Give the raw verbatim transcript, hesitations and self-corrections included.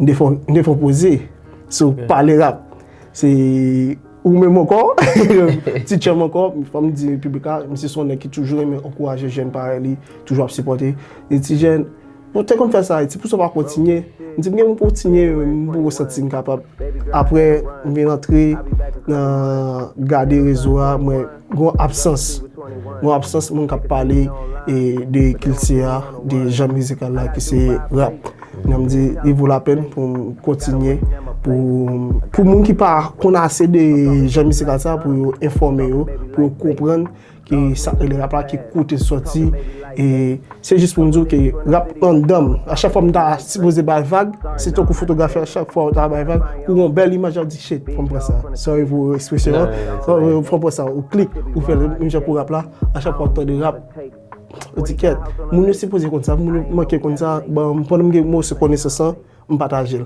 m te fè, m te fè yon poze sou pale rap. Se ou menm ankò, teacher m ankò, fò m di piblik la, misye se yon nèg ki toujou renmen ankouraje jèn parèy li, toujou ap sipòte. Li di, "Ti jèn, ou te konn fè sa, e ti pou sa w pa kontinye?" M di, "M gen pou kontinye, m poko santi m kapab." Apre, m vin antre nan gade rezo a, mwen gon absans. Gon absans moun k ap pale e de kilti a, de jan mizikal la ki se rap. Jan m di, li vo lapèn pou m kontinye, pou, pou moun ki pa konn ase de jan mizikal sa, pou yo enfòme yo, pou yo konprann ki sa k rele rap la, ki kote l sòti, e se jis pou m di w ke rap anndan m. A chak fwa m ta sipoze bay vag, se tankou fotografi a, chak fwa w ta bay vag, ou gon bèl imaj, w ap di, "Shit, fò m pran sa." Sorry pou ekspresyon an. Fò, fò m pran sa. Ou klik, ou fè l menm jan pou rap la. A chak fwa w tande rap, ou di, "Kèt, moun yo sipoze konn sa, moun yo manke konn sa." Bon, pandan m gen moso konesans lan, m pataje l.